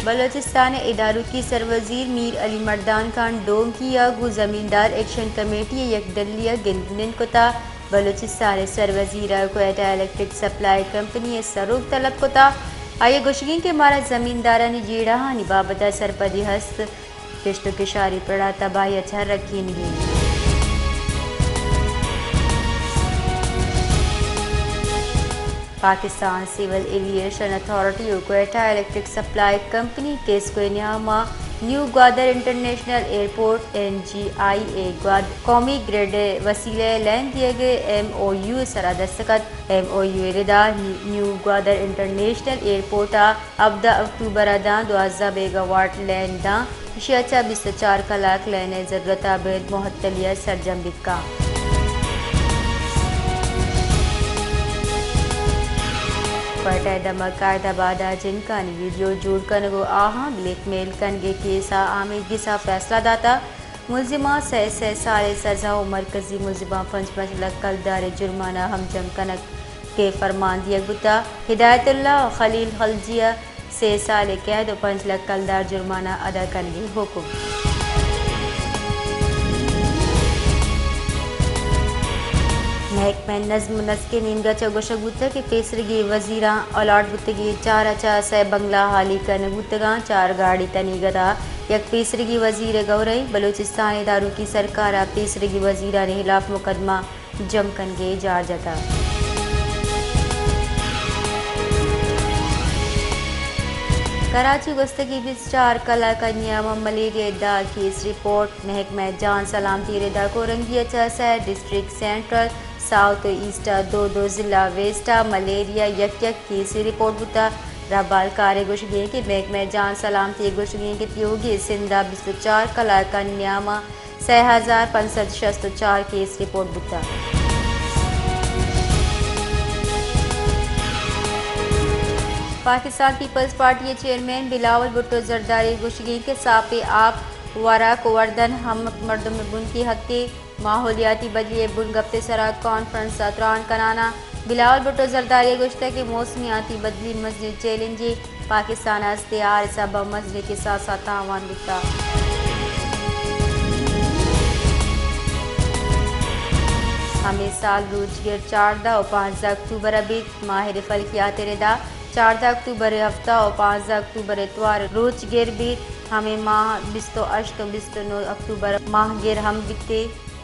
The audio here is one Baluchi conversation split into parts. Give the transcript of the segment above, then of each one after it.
بلوچستان ءِ ادارکی سروزیر میر علی مردان خان ڈونکی ءَ گوں زمیندار ایکشن کمیٹی ءِ یک ڈلی ءَ گند نند کتگ۔ بلوچستان ءِ سروزیر ءَ کوئٹہ الیکٹرک سپلائی کمپنی ءِ سروک طلب کتگ۔ آئی ءِ گوشگ انت کہ مارا زمیندارانی جیڑہانی بابت ءَ سرپدی ہست، کشت ءُ کشاری پڑ ءَ تباہی ءَ چہ رکینگی انت۔ Pakistan civil aviation authority ءُ کوئٹہ الیکٹرک سپلائی کمپنی ٹیسکو ءِ نیام ءَ new Gwadar international airport, N G I A, گواد-، قومی گرڈ ءِ وسیلہ ءَ لین دیگ ءِ ایم او یو ءِ سرا دستخط۔ ایم او یو ءِ ردا نی-، نیو گوادر انٹرنیشنل ایئرپورٹ ءَ ہبدہ اکتوبر ءَ داں دوازدہ میگا واٹ لین داں، ایشی ءَ چہ بیست ءُ چار کلاک لین ءِ ضرورت ءَ ابید معطلی ءَ سرجم بیت کنت۔ کوئٹہ ءِ دمگ قائد آباد ءَ جنکانی ویڈیو جوڑ کنگ ءُ آہاں بلیک میل کنگ ءِ کیس ءَ آمیدگس ءَ فیصلہ داتگ۔ ملزماں سئے سئے سال ءِ سزا ءُ مرکزی ملزماں پنچ پنچ لکھ کلدار ءِ جرمانہ ہم جم کنگ ءِ فرمان دیگ بوتگ۔ ہدایت اللہ خلیل خلجی ءَ سئے سال ءِ قید ءُ پنچ لکھ کلدار جرمانہ ادا کنگ ءِ حکم۔ محکمہ نظم ءُ نسق ءِ نیمگ ءَ چہ گوشگ بوتگ کہ پیسرگی وزیراں الاٹ بوتگیں چار ءَ چہ سئے بنگلہ ہالی کنگ بوتگ انت، چار گاڑی تنیگت ءَ یک پیسرگی وزیر ءِ گورئی۔ بلوچستان ءِ داروکی سرکار ءَ پیسرگی وزیرانی ہلاپ مقدمہ جم کنگ ءِ جار جتگ۔ کراچی، گوستگیں بیست ءُ چار کلاک ءِ نیام ءَ ملیریا ءِ دہ کیس رپورٹ۔ محکمہ جان سلامتی ءِ ردا کورنگی ءَ چہ سئے ڈسٹرکٹ سینٹرل، ساؤتھ ءُ ایسٹ ءِ دو دو، ضلع ویسٹ ءَ ملیریا ءِ یک یک کیسے رپورٹ بوتگ۔ رھبال کار ءِ گوشگ انت کہ محکمہ جان سلامتی ءِ گوشگ انت کہ تیوگیں سندھ ءَ بیست ءُ چار کلاک ءِ نیام ءَ سئے ہزار پنچ سد شست ءُ چار کیس رپورٹ بوتگ۔ پاکستان پیپلز پارٹی ءِ چیئرمین بلاول بھٹو زرداری ءِ گوشگ انت کہ ساپ ءِ آپ، وراک ءُ وردن ہمک مردم ءِ بنکی حقے۔ ماحولیاتی بدلی ءِ بنگپ ءِ سرا کانفرنس ءَ تران کنان ءَ بلاول بھٹو زرداری ءَ گوشتگ کہ موسمیاتی بدلی مزنیں چیلنجے، پاکستان ءَ است ءُ آ حساب ءَ مزنیں کساس ءَ تاوان بوتگ۔ ہمے سال روچگر چاردہ ءُ پانزدہ اکتوبر ءَ بیت۔ ماہر فلکیات ءِ ردا چاردہ اکتوبر ءِ ہفتہ ءُ پانزدہ اکتوبر ءِ توار روچگر بیت۔ ہمے ماہ بیست ءُ ہشت ءُ بیست ءُ نو اکتوبر ماہگر ہم بیت۔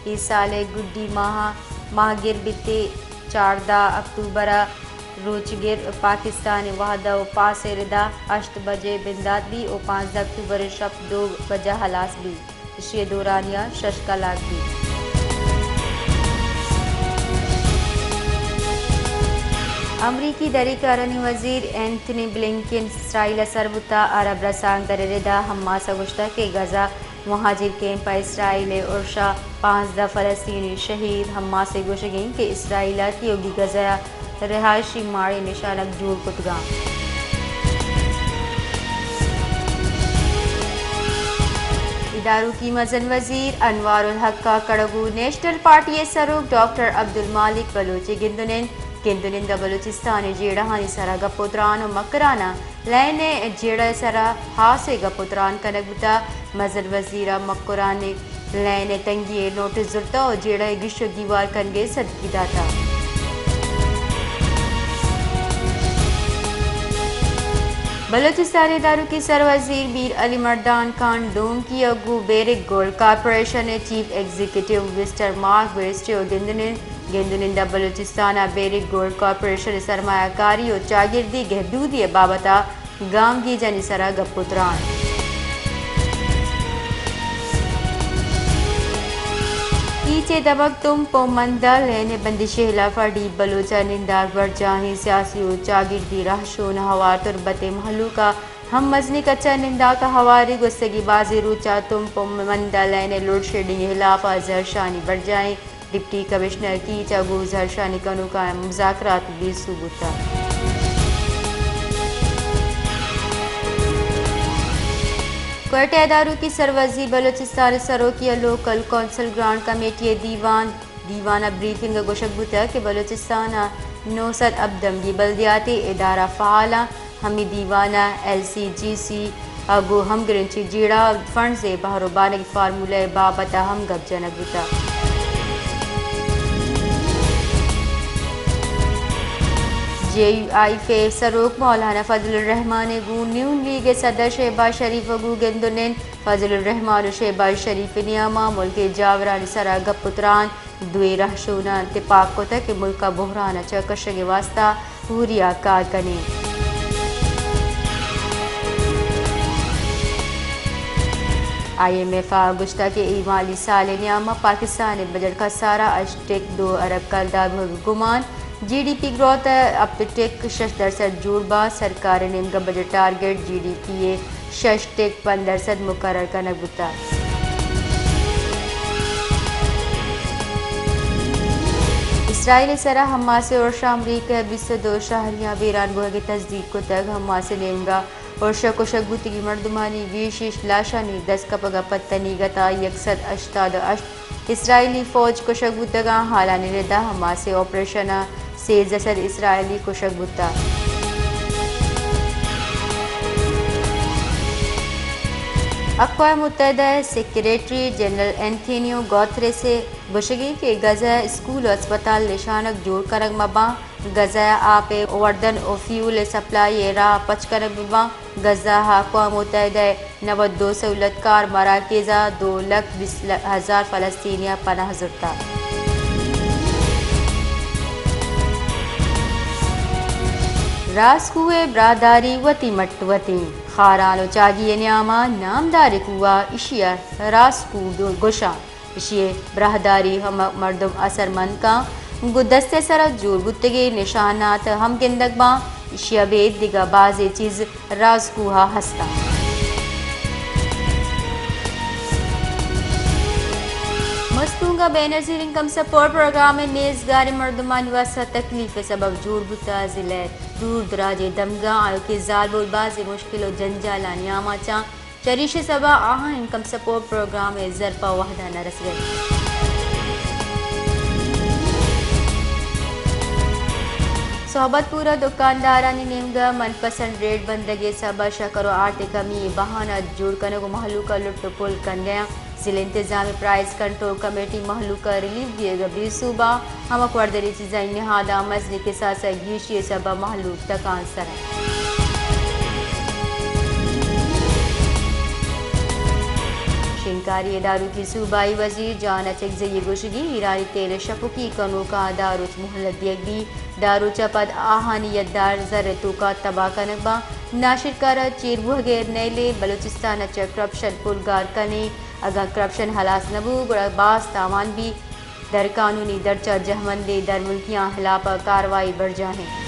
اے سال ءِ گڈی ماہ ءَ ماہگر بیت ءُ چاردہ اکتوبر ءَ روچگر پاکستان ءِ وھد ءُ پاس ءِ ردا ہشت بجے بندات بیت ءُ پانزدہ اکتوبر ءِ شپ دو بجہ ہلاس بیت۔ ایشی ءِ دورانیہ شش کلاک بیت۔ امریکی دری کارانی وزیر اینتھنی بلنکن اسرائیل ءَ سر بوتگ۔ عرب رسانکدر ءِ ردا حماس ءَ گوشتگ کہ غزہ مہاجر کیمپ ءَ اسرائیل ءِ ارش ءَ پانزدہ فلسطینی شہید۔ حماس ءِ گوشگ انت کہ اسرائیل ءَ تیوگی غزہ ءَ رہائشی ماڑی نشانگ جوڑ کتگ انت۔ اداروکی مزن وزیر انوار الحق ءَ کڑگو نیشنل پارٹی ءِ سروک ڈاکٹر عبدالمالک بلوچ ءِ گند ءُ نند۔ گند ءُ نند ءَ بلوچستان ءِ جیڑہانی سرا گپ ءُ تران ءُ مکران ءَ لین ءِ جیڑہ ءِ سرا ہاسیں گپ ءُ تران کنگ بوتگ۔ مزن وزیر ءَ مکران ءِ لین ءِ تنگی ءِ نوٹس زرتگ ءُ جیڑہ ءِ گیش ءُ گیوار کنگ ءِ سدکی داتگ۔ بلوچستان ءِ داروکی سروزیر میر علی مردان خان ڈونکی ءَ گوں بیرک گولڈ کارپوریشن ءِ chief executive mister mark Bairstow ءَ گند ءُ نند گند ءُ نند ءَ بلوچستان ءَ بیرک گولڈ کارپوریشن ءِ سرمایہ کاری ءُ چاگردی گہبودی ءِ بابت ءَ گامگیجانی سرا گپ ءُ تران۔ کیچ ءِ دمگ تمپ ءُ مند ءَ لین ءِ بندش ءِ ہلاف ءَ ڈیپ بلوچ ءَ نندارگ برجاہیں سیاسی ءُ چاگردی رہشون ءَ ہوار تربت ءِ مہلوک ءَ ہم مزنیں کچ ءَ ننداک ءَ ہوار اِنت۔ گوستگیں بازیں روچ ءَ تمپ ءُ مند ءَ لین ءِ لوڈشیڈنگ ءِ ہلاف ءَ زہرشانی برجاہیں ڈپٹی کمشنر کیچ ءَ گوں زہرشانی کنوکاں مذاکرات بے سوب بوتگ۔ کوئٹہ ءَ داروکی سروزیر بلوچستان ءِ سروکی ءَ لوکل کونسل گرانٹ کمیٹی ءِ دیوان۔ دیوان ءَ بریفنگ ءَ گوشگ بوتگ کہ بلوچستان ءَ نو سد ہبدمگی بلدیاتی ادارہ فعال اَنت۔ ہمے دیوان ءَ ایل سی جی سی، ء گوں ہمگرنچی جیڑہ فنڈز ء بہر ء بانگی فارمولہ ء بابت ء ہم گپ جنگ بوتگ۔ جے یو آئی ء سروک مولانا فضل الرحمان ء گوں نون لیگ ء صدر شہباز شریف ء گوں گند ء نند۔ فضل الرحمان ء شہباز شریف ء نیام ء ملک ء جاورانی سرا گپ ء تران۔ دوئیں رہشوناں تپاک کتگ کہ ملک ء بحران ء چہ کشگ ء واستہ ہوری ء کار کنیں۔ آئی ایم ایف ء گوشتگ کہ اے مالی سال ء نیام ء پاکستان ء بجٹ کسار ء ہشت ٹک دو ارب کلدار بوگ ء گمان، جی ڈی پی گروتھ ء ہپت ٹک شش درسد جوڑ باں، سرکار ء نیمگ ء budget target G D P ء شش ٹک پنچ درسد مقرر کنگ بوتگ۔ اسرائیل ء سرا حماس ء ارش ء امریکہ ء بیست ء دو شہریاں بیران بوگ ء تصدیق کتگ۔ حماس ء نیمگ ء ارش ء کشگ بوتگیں مردمانی گیش اش لاشانی دست کپگ ء پد تنیگت ء یک سد ہشتاد ء ہشت اسرائیلی فوج کشگ بوتگاں۔ حالانی ردا حماس ء آپریشن ء سیزدہ سد اسرائیلی کشگ بوتگ۔ اقوام متحدہ ء سیکریٹری جنرل انتونیو گوتریس ء گوشگی کہ غزہ ء اسکول ء ہسپتال نشانگ جوڑ کنگ مہ باں، غزہ ء آپ ء وردن ء فیول ء سپلائی ء راہ پچ کنگ بہ باں۔ غزہ ء اقوام متحدہ ء نود ء دو سہولتکار مراکز ء دو لکھ بیست ہزار فلسطینی ء پناہ زرتگ۔ راسکوہ ء براہداری وتی مٹ وتیں خاران ء چاگی ء نیام ء نامداریں کوہ ء ایشی ء راسکوہ گوشاں۔ ایشی ء براہداری ہمک مردم اثرمند کاں، گوں دست ء سرا جوڑ بوتگیں نشانات ہم گندگ باں۔ ایشی ء ابید دگہ بازیں چیز راسکوہ ء ہست انت۔ مستونگ ء بے نظیر انکم سپورٹ پروگرام ء نیزگاریں مردمانی واستہ تکلیف ء سبب جوڑ بوتگ۔ ضلع ء دور دراجیں دمگاں آیوکیں زالبول بازیں مشکل ء جنجالانی آماچاں۔ چریشی ء سبب ء آہاں انکم سپورٹ پروگرام ء زر پہ وہد ء نہ رسگ ء انت۔ صحبت پور ء دکاندارانی نیمگ ء من پسند ریٹ بندگ ء سبب ء شکر ء آرت ء کمی ء بہانہ جوڑ کنگ ء مہلوک ء لٹ ء پل کنگ ء انت۔ ضلع انتظامی پرائز کنٹرول کمیٹی مہلوک ء ریلیف دیگ ء بے سوب ء ہمک وردنی چیزانی نہاداں مزنیں کساس ء گیشی ء سبب ء مہلوک تکانسر انت۔ شنگکاری ء داروکی صوبائی وزیر جان اچکزئی ء گوشگی ایرانی تیل ء شپکی کنوکاں دہ روچ مہلت دیگ بیت، دہ روچ ء پد آہانی یدار زر ء توکا تباہ کنگ باں۔ ناشرکار ء چیر بوہگ ء نیلیں، بلوچستان ء چہ کرپشن پلگار کنیں، اگاں کرپشن ہلاس نہ بوت گڑا باز تاوان بیت۔ درقانونی درچ ء جہمندیں درملکیاں ہلاپ ء کاروائی برجاہ انت۔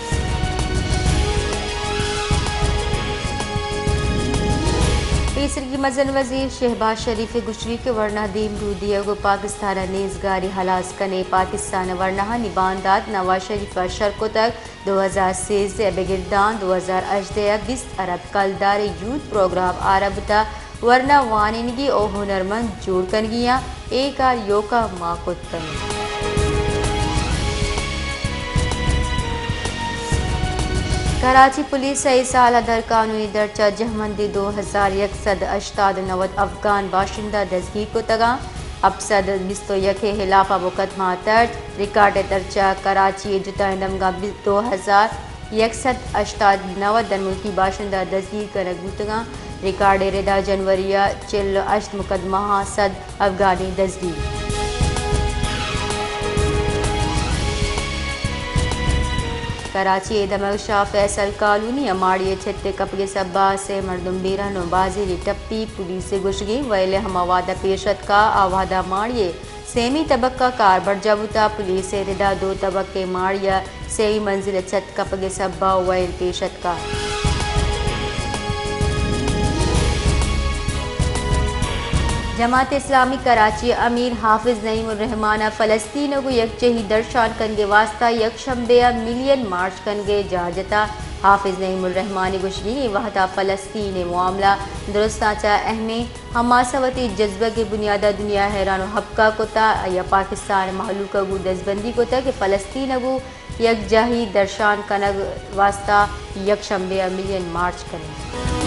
پیسرگی مزن وزیر شہباز شریف ء گوشگی کہ ورنا دیمروئی دیگ ء پاکستان ء نیزگاری ہلاس کنیں۔ پاکستان ء ورناہانی باندات نواز شریف ء شر کتگ۔ دو ہزار سیزدہ ء بگر داں دو ہزار ہژدہ ء بیست ارب کلدار ء یوتھ پروگرام آرمب بوتگ، ورنا وانینگی ء ہنرمند جوڑ کنگی آں، اے کار ایوکا ما کت کنیں۔ کراچی پولیس ء اے سال ء درقانونی درچ ء جہمندیں دو ہزار یک سد ہشتاد ء نود افغان باشندہ دزگیر کتگ انت۔ ہپت سد بیست ء یک ء ہلاپ ء مقدمہ ترج۔ ریکارڈ ء درچ ء کراچی ء جتائیں دمگاں دو ہزار یک سد ہشتاد نود درملکی باشندہ دزگیر کنگ بوتگ انت۔ ریکارڈ ء ردا جنوری ء چل ء ہشت مقدمہاں سد افغانی دزگیر۔ کراچی ء دمگ شاہ فیصل کالونی ء ماڑی ء چھت ء کپگ ء سبب ء سے مردم بیران ء بازینے ٹپی۔ پولیس ء گوشگیں ویل ء ہما وہد ء پیش اتکا، آ وہد ء ماڑی ء سیمی تبک ء کار برجاہ بوتگ۔ پولیس ء ردا دو تبک ء ماڑی ء سیمی منزل ء چھت کپگ ء سبب ء ویل پیش اتکگ۔ جماعت اسلامی کراچی ء امیر حافظ نعیم الرحمان ء فلسطین ء گوں یکجہی درشان کنگ ء واستہ یکشنبے ء ملین مارچ کنگ ء جار جتگ۔ حافظ نعیم الرحمان ء گوشگی اے وہد ء فلسطین ء معاملہ درستاں چہ اہمیں، حماس ء وتی جزبگ ء بنیاد ء دنیا ء حیران ء ہبکہ کتگ، آئی ء پاکستان ء مہلوک ء گوں دزبندی کتگ کہ فلسطین ء گوں یکجاہی درشان کنگ ء واستہ یکشنبے ء ملین مارچ کنیں۔